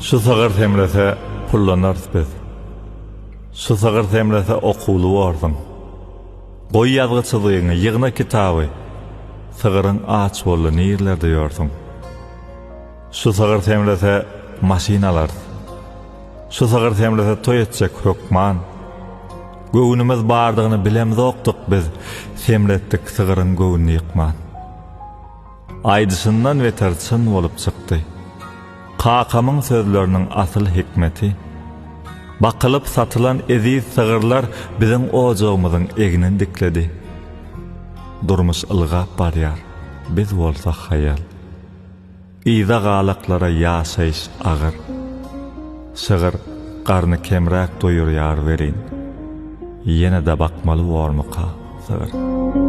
Şu sygyr semrese pullanarys biz. Şu sygyr semrese okuwly borsuň. Goý ýazgy çyzgyňy, ýygna kitaby. Sygyryň aç boldy, nirlerde ýörsüň? Şu sygyr semrese maşyn alarys. Şu sygyr semrese toý etjek hökman. Göwnümiz bardygyny bilemzokdyk biz, Semretdik sygyryň göwnüni ýykman. Aýdyşyndan beter çyn bolup çykdy. Kakamyň sözleriniň asyl hikmeti. Bakylyp satylan eziz sygyrlar biziň ojagymyzyň egnin dikledi. Durmuş ylgap barýar, biz bolsa haýal. Yza galaklara ýaşaýyş agyr. Şygyr garny kemräk doýurýar welin, ýene-de bakmaly bormuka sygyr.